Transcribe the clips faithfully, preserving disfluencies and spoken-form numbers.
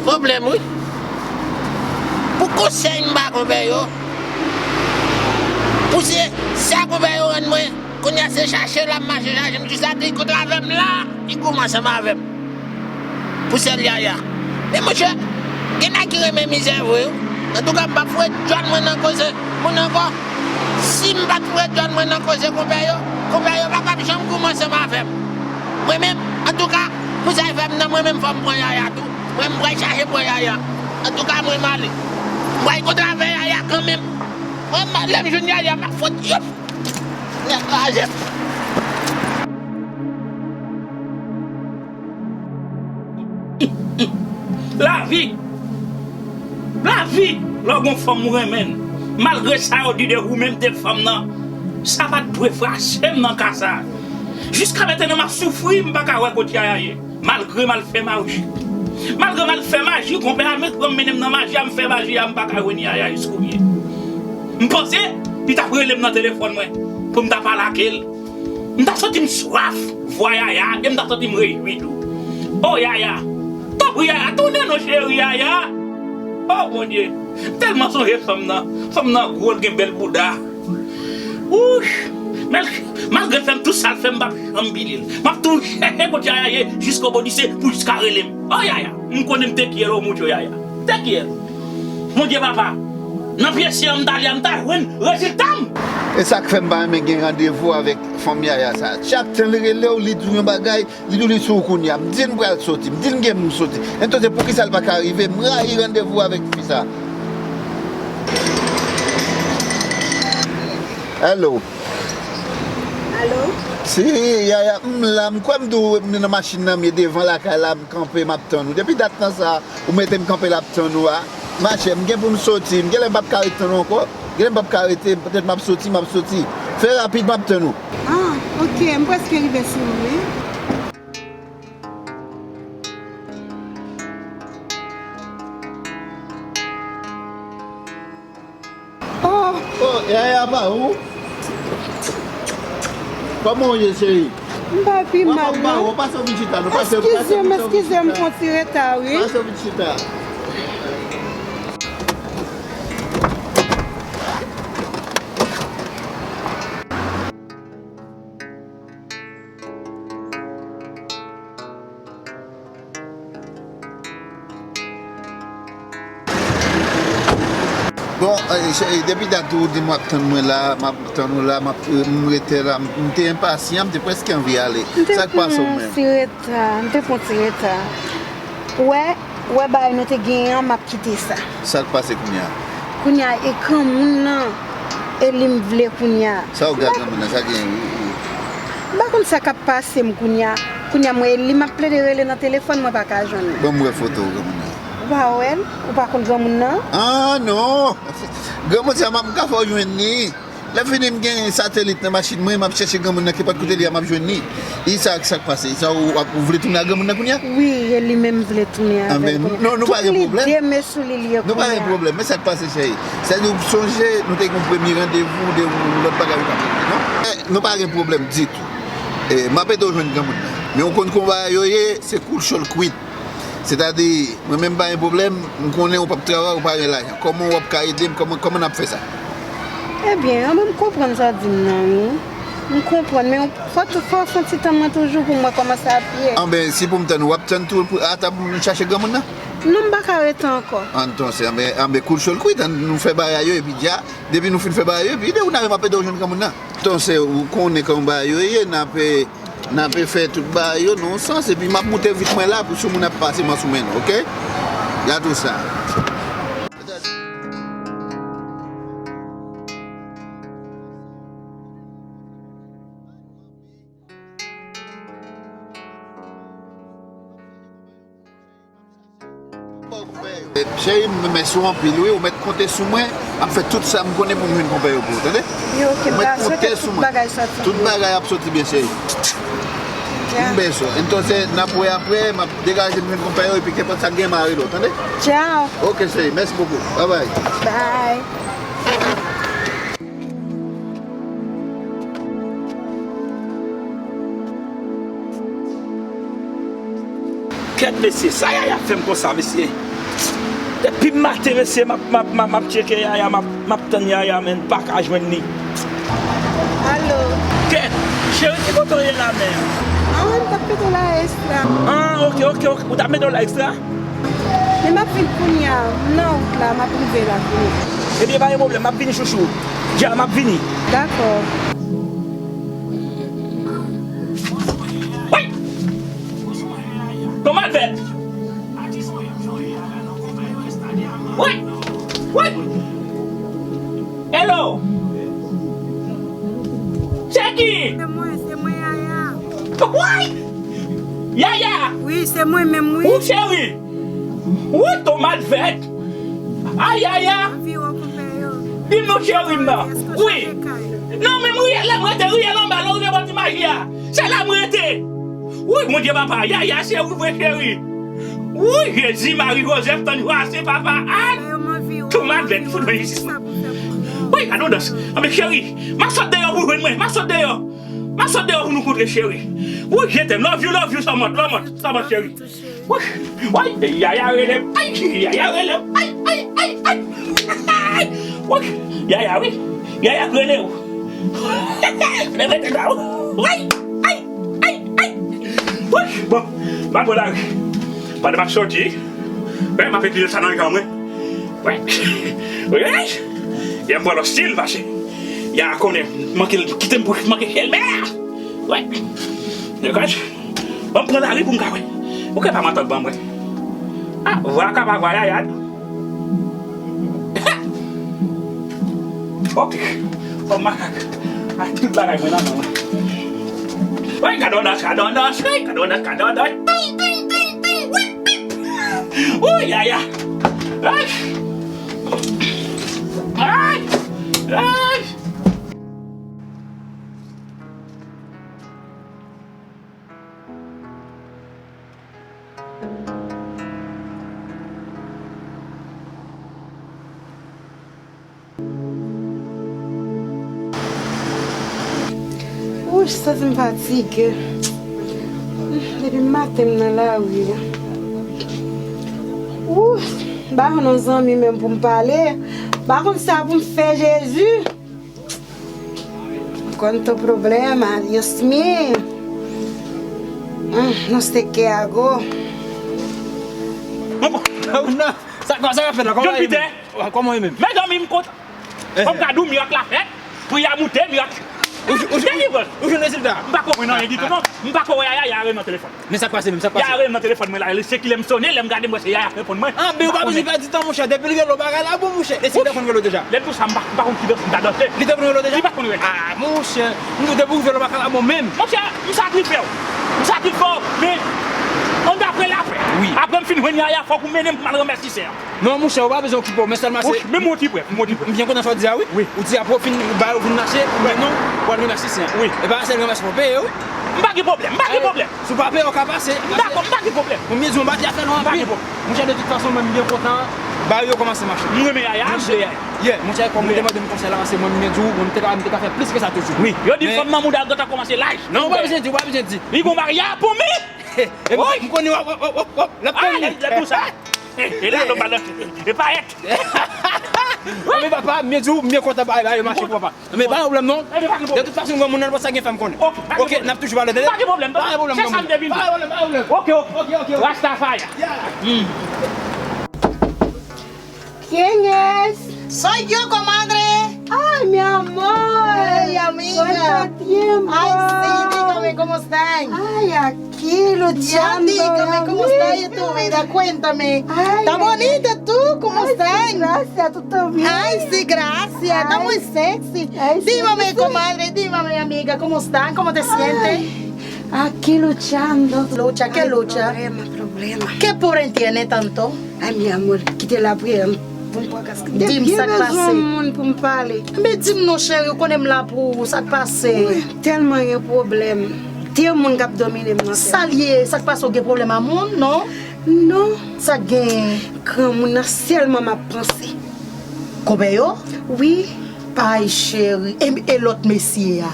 Pwoblèm, wi. Pou konsèy m ba konpè yo, pou se sa konpè yo rann mwen, kounye a se chache l ap mache chache m, jiskaske li kontre avè m la, li goumen ansanm avè m. Pou sèl Yaya. Men monchè, gen nèg ki renmen mizè vre, wi. Antouka, m p ap foure djòn mwen nan koze moun ankò. Si m pa t foure djòn mwen nan koze konpè yo, konpè yo pa t ap janm goumen ansanm avè m. Mwen menm, antouka, pou sa fè m nan, mwen menm fò m pran Yaya tou. Mwen, m pral chache pran Yaya. Antouka, mwen, m ale. M pral kontre avè Yaya kanmenm. Mwen, m, lè m jwenn Yaya, m ap fout, youp! Nèg kraze m. Lavi! Lavi! Lè w gon fanm ou renmen l, malgre sa yo di de ou menm de fanm nan, sa pa t dwe frape m nan ka sa. Jiska mentnan, m ap soufri, m pa ka wè kot Yaya ye. Malgre m al fè maji. Malgre m al fè maji, konpè a met pran m mennen m nan maji a, m fè maji a, m pa ka jwenn Yaya jiskounye. M panse li t ap rele m nan telefòn mwen pou m ta pale ak li. M ta santi m swaf vwa Yaya e m ta santi m rejwi tou. O Yaya, tanpri Yaya, tounen non cheri Yaya. O Bondye, m tèlman sonje fanm nan. Fanm nan gwo, l gen bèl bouda. Wouch! Men malgre l fè m tout sa l fè m, m p ap janm bliye l. M ap toujou chèche kot Yaya ye jiskobodise pou jiska rele m. O Yaya, m konnen m te kiyè l o mucho Yaya. M te kiyè l. Bondye papa, nan pye syen an m t ale a, m ta jwenn rezilta m. E sa k fè m pa renmen gen randevou avèk fanm Yaya sa. Chak tan li rele w, li di w yon bagay, li di w li sou ou kounye a. M di l m pral soti. M di l m gen pou m soti. Entonces, poukisa l pa ka rive? M rayi randevou avèk fi sa. Hello. Alo? Si, Yaya, m la, m kwè m di w m nan machin nan, m ye devan lakay la, m kanpe, m ap tann ou. Depi dat tan sa, ou mete m kanpe la ap tann ou a. Machè, m gen pou m soti, m genlè m p ap ka ret tann ou ankò. Genlè m p ap ka rete, petèt m ap soti, m ap soti. Fè rapid, m ap tann ou. Ah, ok, m prèske rive sou ou, wi. Oh! Oh, Yaya pa ou? Kòman w ye, cheri? M pa pi mal, non. Pase w vin chita, non. Pase, pase, eskize m, pase w vin eskize m, chita. Pran ti reta, wi. Pase w vin chita. Bon, eh, cheri, depi dat ou di m w ap tann mwen la, m ap tann ou la, m ap, eh, m rete la, m, m te enpasyan, m te prèske anvi ale. Sa k pase w menm? M te pran ti reta, m te pran ti reta. Ou wè, ou wè bagay nou te genyen an, m ap kite sa. Sa k pase kounye a? Kounye a, e granmoun nan, e li m vle kounye a. Sa w gen ak granmoun nan, sa genyen, wi, wi. M pa konn sa k ap pase m kounye a. Kounye a, mwen, e li m ap plede rele nan telefòn, mwen pa ka jwenn li. Ban m wè foto granmoun nan. Ou pa wè l? Ou pa konn granmoun nan? Ah, non! Granmoun sa, m ap, m ka fè w jwenn li. Lè fini, m gen satelit nan machin mwen, m ap chèche granmoun nan, kenpòt kote li ye, m ap jwenn li. E sa, sa k pase? Sa, ou, ou vle tounen ak granmoun nan kounye a? Wi, e li menm m vle tounen avè l kounye a. Non, nou pa gen pwoblèm. Tout lide m sou li, li ye kounye a. Nou pa gen pwoblèm. Men sa k pase, cheri? Sètadi, ou sonje, nou te gen yon premye randevou, de yon lòt bagay ou t ap regle, non? Eh, nou pa gen pwoblèm ditou. Eh, m ap ede w jwenn granmoun nan. Men ou konn kòman bagay yo ye, se cool, chòl, kwit. Sètadi, mwen menm pa gen pwoblèm, m konnen ou p ap travay, ou pa gen lajan. Kòman w ap ka ede m? Kòman, kòman n ap fè sa? Ebyen, an, m konprann sa w di m nan, wi. M konprann, men fò tou, fò w fè yon ti tann mwen toujou pou m wè kòman sa ap ye. Anben, si pou m tann ou, w ap tann tou pou, ata pou m chache granmoun nan? Non, m pa ka rete ankò. Antonse, anben, anben, cool, chòl, kwit, ann nou fè bagay yo, epi dja, depi nou fin fè bagay yo, epi de ou n a m ap ede w jwenn granmoun nan. Antonse, ou konnen kòman bagay yo ye, n ap, eh, N ap fè tout bagay yo nan yon sans, epi m ap moute vit mwen la pou si moun ap pase, m a sou men nou, oke? Gade sa. Cheri m, mèsi w anpil, wi. Ou mèt konte sou mwen. M ap fè tout sa m konnen pou m jwenn konpè yo pou ou, tande? Wi, oke, m mèt konte sou mwen. Tout bagay ap soti byen, cheri. M byen sou. Entonse, n ap wè apre, m ap degaje m jwenn konpè yo, epi kenpòt sa k gen, m a rele w, tande? Tchao. Oke, cheri, mèsi bokou. Babay. Bye. Kèt mesye, sa Yaya fè m konsa, mesye. Depi maten, mesye, m ap, m ap, m ap, m ap tcheke Yaya, m ap, m ap tann Yaya, men m pa ka jwenn li. Alo. Kèt, cheri, ki kote w ye la menm? Ah, m t ap mete w la ekstra. Ah, ok, ok, ok. Ou t ap mete w la ekstra? Men m ap vin kounye a. M nan wout la, m ap rive la kounye a. Ebyen, pa gen pwoblèm, m ap vini, chouchou. Dja, m ap vini. Dakò. Woy! Kòman l fèt? Woy! Woy! Hello! Se ki? Se mwen, se mwen, Yaya. Woy! Yaya! Wi, se mwen menm, wi. Ou cheri! Woy, kòman l fèt? Ay, Yaya! Anviwon konpè yo. Di m non, cheri m nan. Èske w Wi. Chanje kay? Non, men m riyèl la m rete, riyèl anba la, ou rive bò ti maji a. Se la m rete. Wi, Bondye papa, Yaya, se ou vre cheri. Wi, Jezi, Mari, Jozèf, tann yo ase, papa, a. Tou m avèk fout mwen isi. Wi, gade yon dans. Anben, cheri, m ap sot deyò pou jwenn mwen, m ap sot deyò. M ap sot deyò pou nou kontre, cheri. Wi, je t'aime, love you, love you, so much, so much, so much, cheri. Wi, wi, Yaya rele m. Ay, Yaya rele m. Ay, ay, ay, ay. Wi, Yaya, wi. Yaya rele w. Leve tèt la, wi. Ay, ay, ay, ay. Wi, bon, m ap pran lari. Pandan m ap soti, wi, m ap itilize sa nan jan mwen. Wi, wi, wi. Yè m pran lòt stil, pase Yaya konnen, manke l, kite m pou manke chèlbè. Wi. Dakò? Ban m pran lari pou m ka wè. Ou ka pa matant ban mwen. Ah, vwa ka pa vwa Yaya, non. Ok. Kòm makak. Ah, tout bagay mwen nan men mwen. Woy, kadondas, kadondas, woy, kadondas, kadondas. Ting, ting, ting, ting, woy, ting. Woy, Yaya. Ay. Ay. Ay. Wouch, santi m fatige. Depi maten m nan lari a. Wouch, m pa jwenn yon zanmi menm pou m pale. M pa konn sa pou m fè, Jezi. Quanto problema, Dios mío. Mm, no sé qué hago. Bon, bon. Non, sa, sa k ap fèt la? Kòman John Peter? Kòman ou ye menm? Mezanmi, m kontan. Fò m ka di w mirak la fèt, pri a moute, mirak. Ou, ou, ou, ou jwenn rezilta? M pa ko wè anyen ditou non. M pa ko wè Yaya, Yaya rele nan telefòn. Men sa k pase menm, sa k pase? Yaya rele m nan telefòn mwen la, se kilè m sone, lè m gade m wè se Yaya k reponn mwen. Ah, men ou pa bezwen pèdi tan, monchè. Depi l rele w, bagay la bon, monchè. E si l te konn rele w deja? Lè tou sa, m pa, m pa konn ki dans m ta danse. Li te konn rele w deja? Li pa t konn rele. Ah, monchè, m di w depi w rele w, bagay la bon menm. Monchè, m sakrifye w. M sakrifye w, men ann apre lapè. Wi. Apre m fin jwenn Yaya, fòk ou mennen m pou m al ranmèsye sè a. Non, monchè, ou pa bezwen okipe w, men sèlman se. Monchè, men m yon ti prèv, m yon ti prèv. M byen kontan sa w di a, wi. Wi. Ou di a pou w fin, ba yo vin mache, ou mennen w, ou al ranmèsye sè a. Wi. E pa sèl ranmèsman, peye, wi. M pa gen pwoblèm, m pa gen pwoblèm. Si w pa peye, w ka pase. M dakò, m pa gen pwoblèm. Mwen, m di w, m pa di afè nou anpil. M pa gen pwoblèm. Monchè, de tout fason, mwen, m byen kontan. Bagay yo kòmanse mache. M renmen Yaya, m vle Yaya. Yeah, monchè, kòm ou te mande m konsèy la, paske mwen, m byen di w, mwen, m te ka, m te ka fè plis ke sa toujou. Wi, yo di fanm nan mouda gentan kòmanse laj. Non, ou pa bezwen di, ou pa bezwen di. Li gon bagay a pou mi. Epi, m konnen w ap, w ap, w ap, w ap, l ap tann li. Ah, lè, lè tou sa. E la, lòm balanse. E payèt. Anben papa, m byen di w, m byen kontan bagay la, yo mache pou papa. Men pa gen pwoblèm non. De tout fason, granmoun nan, sa gen fè m konnen. Ok, n ap toujou pale, tande? Pa gen pwoblèm, pa gen pwoblèm, granmoun. Se sa m te vin. Pa gen pwoblèm, pa gen pwoblèm. Ok, ok. Rastafari. Yeah. ¿Quién es? Soy yo, comadre. Ay, mi amor. Ay, amiga. ¿Cuánto tiempo? Ay, sí, dígame, ¿cómo están? Ay, aquí luchando, dígame, ¿cómo está ahí tu vida? Cuéntame. Ay, ¿está bonita tú? ¿Cómo están? Ay, sí, gracias, tú también. Ay, sí, gracias. Está muy sexy. Ay, sí, dígame, comadre, dígame, amiga, ¿cómo están? ¿Cómo te sientes? Aquí luchando. Lucha, ¿qué lucha? Ay, problema, problema. ¿Qué problema tiene tanto? Ay, mi amor, kite lapriyè pou m pran kas. Di m sa k pase. M byen bezwen yon moun pou m pale. Men di m non, cheri, ou konnen m la pou ou, sa k pase? Wi, tèlman gen pwoblèm. Te yon moun k ap domine m nan tèt. Sa l ye? Sa k pase? Ou gen pwoblèm a moun, non? Non. Sa k genyen? Granmoun nan sèlman m ap panse. Konpè yo? Wi. Ay, cheri. E, e lòt mesye a?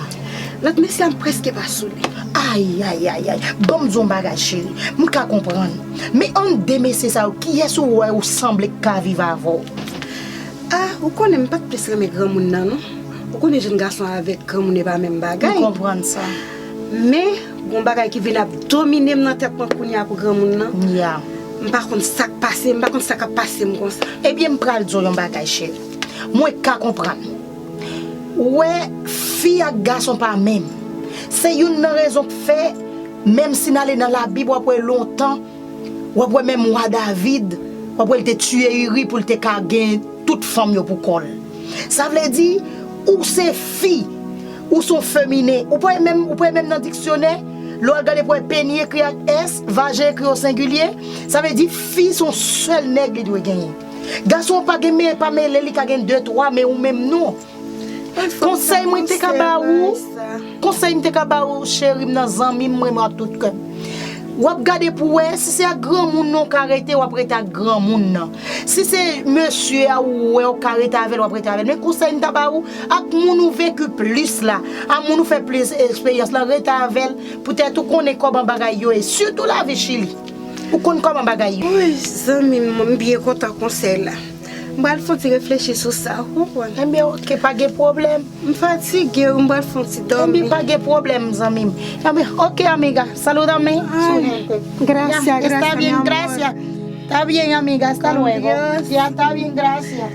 Lòt mesye a, m prèske pa sou li. Ay, ay, ay, ay. Ban m di w yon bagay, cheri. M ka konprann. Men ann de mesye sa yo, kiyès ou wè ou sanble k ka viv avè w? Ah, ou konnen m pa t plis renmen granmoun nan, non. Ou konnen jèn gason avèk granmoun e pa menm bagay. M konprann sa. Men, gon bagay ki vin ap domine m nan tèt mwen kounye a pou granmoun nan. Ya. M pa konn sa k pase, m pa konn sa k ap pase m konsa. Ebyen, m pral di w yon bagay, cheri. Mwen ka konprann. Ou wè, fi ak gason pa menm. Se youn nan rezon k fè, menm si n ale nan Labib, w ap wè lontan, w ap wè menm wa David, w ap wè l te tiye Iri pou l te ka gen tout fanm yo pou kò l. Sa vle di, ou se fi, ou se yon feminen, ou pa menm, ou pa menm nan diksyonè, lè w al gade pou wè peni ekri ak S, vajen ekri o sengilye, sa vle di fi se yon sèl nèg li dwe genyen. Gason pa gen men, pa mele, li ka gen de, twa, men ou menm non. Konsèy mwen te ka ba ou, konsèy m te ka ba ou, cheri m nan, zanmi m, mwen renmen w ak tout kè m. W ap gade pou wè, si se ak granmoun nan w ka rete, w ap rete ak granmoun nan. Si se mesye a ou wè w ka rete avè l, w ap rete avè l. Men konsèy m ta ba ou, ak moun ou venki plis la, ak moun ou fè plis eksperyans la, rete avè l, poutèt ou konnen kòman bagay yo ye, sitou lavi Chili. Ou konn kòman bagay yo. Wi, zanmi m, m byen kontan konsèy la. M pral fè yon ti reflechi sou sa, ou konprann? Ebyen, oke, pa gen pwoblèm. M fatige, wi, m pral fè yon ti dòmi. Ebyen, pa gen pwoblèm, zanmi m. Ebyen, oke, amiga, salúdame. Ay, gracias, gracias, mi amor. Está bien, gracias. Está bien, amiga, hasta luego. Ya, está bien, gracias.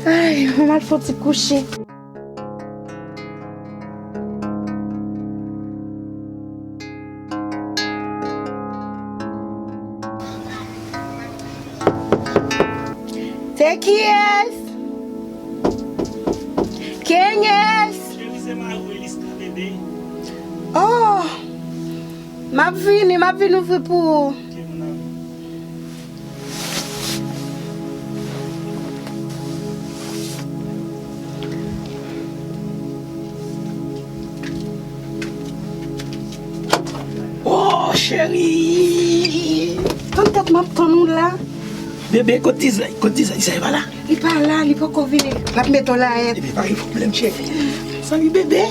Ay, m al fè yon ti kouche. Te kiyès? Kenyès? Cheri, se mari w, Eliska, bebe. Oh! M ap vini, m ap vin ouvri pou ou. Ok, mon amour. Oh, cheri! Tann tèt m ap tann ou la. Bebe, kot dizay? Kot dizay? Dizay pa la? Li pa la, li poko vini. L ap mete w la, hein. Bebe, pa gen pwoblèm, cheri. Salut, bebe.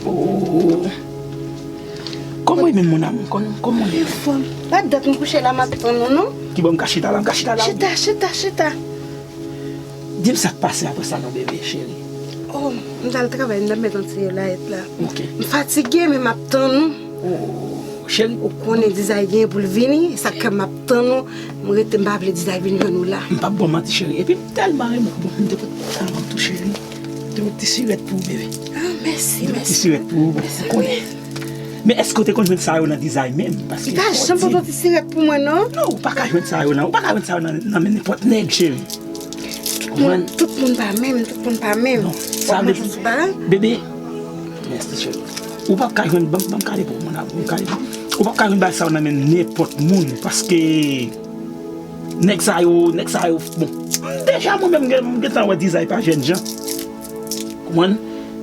Oh. Kòman w ye menm, mon amour? Kòman, kòman w ye? Anfòm. Pa dat m kouche la, m ap tann ou, non? Kibò m ka chita la? M ka chita la? Chita, chita, chita. Di m sa k pase apre sa non, bebe, cheri. Oh, m t al travay, m t ap met yon ti layèt la. Ok. M fatige, men m ap tann ou. Oh, cheri. Ou konnen Dizay gen pou l vini, sa k fè m ap tann ou. M rete, m pa vle Dizay vin jwenn ou la. M p ap ba w manti, cheri. Epi m tèlman renmen w. Bon, m te pot sa tou, cheri. M te pot ti sirèt pou ou, bebe. Ah, mèsi, mèsi. M te pot ti sirèt pou ou, bon, ou konnen. Men èske w te konn jwenn sa yo nan Dizay menm? Paske li pa janm pote yon ti sirèt pou mwen, non. Non, ou pa ka jwenn sa yo nan, ou pa ka jwenn sa yo nan, nan men nenpòt nèg, cheri. Tout moun, tout moun pa menm, tout moun pa menm. Non, sa vle di, bebe, mèsi, cheri. Ou p ap ka jwenn, ban m, ban m kale pou ou, mon amour, ban m kale pou ou. Ou p ap ka jwenn bagay sa yo nan men nenpòt moun, paske nèg sa yo, nèg sa yo, bon. Deja, mwen menm, m gen, m gentan wè Dizay pa jènjan. Konprann?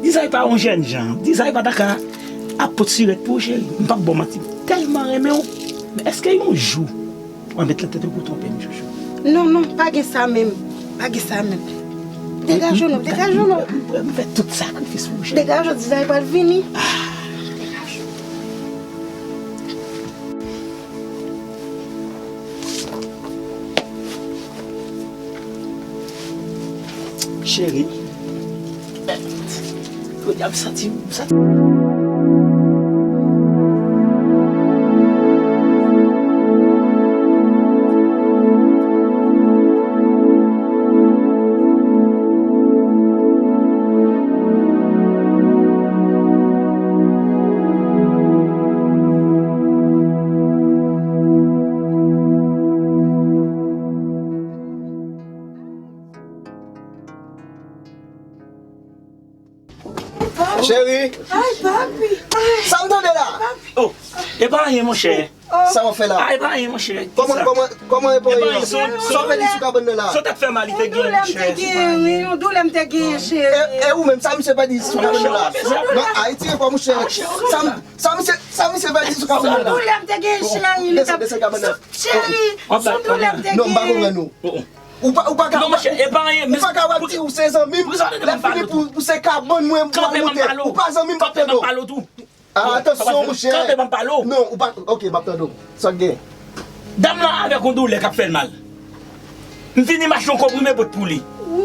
Dizay pa yon jènjan. Dizay pa ta ka ap pot sirèt pou ou, cheri. M p ap ba w manti. M tèlman renmen w. Men èske yon jou, w a met lan tèt ou pou w twonpe m, chouchou? Non, non, pa gen sa menm. Pa gen sa menm. Degaje w non, degaje w non. M, m, m, m fè tout sakrifis pou ou, cheri. Degaje w, Dizay pral vini. Ah. Degaje w. Cheri. Jodi a m santi, m santi. Cheri. Ay, papi. Sa m tande la? Oh, e pa anyen, monchè. Sa w ap fè la? Ah, e pa anyen, monchè. Kòman, kòman, kòman e pa anyen? Sa w fè li sou kabann nan la? Sa w t ap fè mal, li te gen, monchè. Yon doulè m te genyen, cheri. E, e ou menm, sa misye fè li sou kabann nan la? Non, Ayiti ankò, monchè. Sa m, sa misye, sa misye fè li sou kabann nan la? Yon doulè m te genyen, cheri. Desann, desann kabann nan. Cheri, yon doulè m te genyen. Non, m pa konprann ou. Ou pa, ou pa ka, non, monchè, e pa anyen, ou pa ka wap di ou se zanmi m, lè fini pou, pou se kabann mwen pou al moute. Ou pa zanmi m, Pap Tando. Atansyon, monchè. Kanpe, ban m pale w. Non, ou pa, ok, m ap tande w. Sa k gen? Dam lan avèk yon doulè k ap fè l mal. M vini mache yon konprime bout pou li.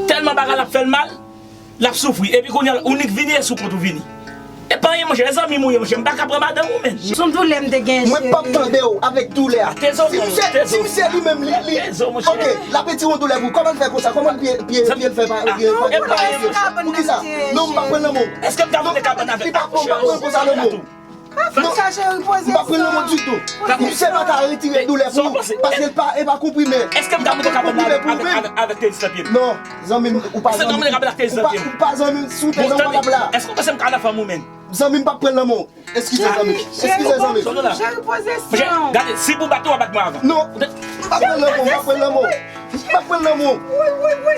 Tèlman bagay la ap fè l mal, l ap soufri. Epi kounye a, ou nik vini, e sou kont ou vini. E pa anyen, monchè, e zanmi m ou ye, monchè. M pa ka pran madanm ou, menn. Sou doulè m te gen, cheri. Mwen p ap tande w avèk doulè a. Si misye, si misye li menm, li, li, ok, l ap retire yon doulè pou ou. Kòman l fè konsa? Kòman pye, pye, pye l fè pa, pye, pa, pa, pa, pou kisa? Non, m pa pran lanmò. Èske m ka moute kabann avèk, cheri? Li pa pran, m pa pran konsa lanmò. Pa fè sa, cheri, poze. M pa pran lanmò ditou. Misye pa ka retire doulè pou ou, paske l pa, e pa konprime. Èske m ka moute kabann nan avèk, avèk, avèk tenis nan pye m? Non, zanmi m, ou pa zanmi m. Ou pa, ou pa zanmi m, si w te zanmi m, w pa t ap la. Èske w panse m ka nan fanm ou, menn? Zanmi m, p ap pran lanmò. Eskize, zanmi. Eskize, zanmi. Cheri, poze san. Gade, si pou bat ou, w a bat mwen avan. Non, m pa pran lanmò, m pa pran lanmò. M pa pran lanmò. Wi, wi, wi.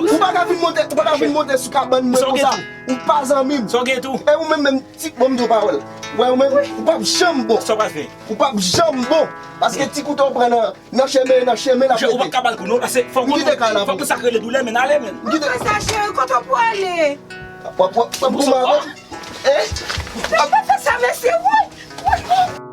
Ou pa ka vin monte, ou pa ka vin monte sou kabann mwen konsa. Ou pa zanmi m. Sa w gen tou? E ou menm menm, ti, bon, m di w pawòl. Wè, ou menm, ou p ap janm bon. Sa w pral fè? Ou p ap janm bon. Paske ti kouto w pran nan, nan chemen, nan chemen l ap rete. Ou p ap ka ba l kou non, paske fòk ou, fòk ou sa k rele doulè, men ale, men. M kite. Sa, cheri, kote w pwale? W ap, w ap, w ap goumen avè m. Eh? Papa, fè sa, mesye, woy! Woy!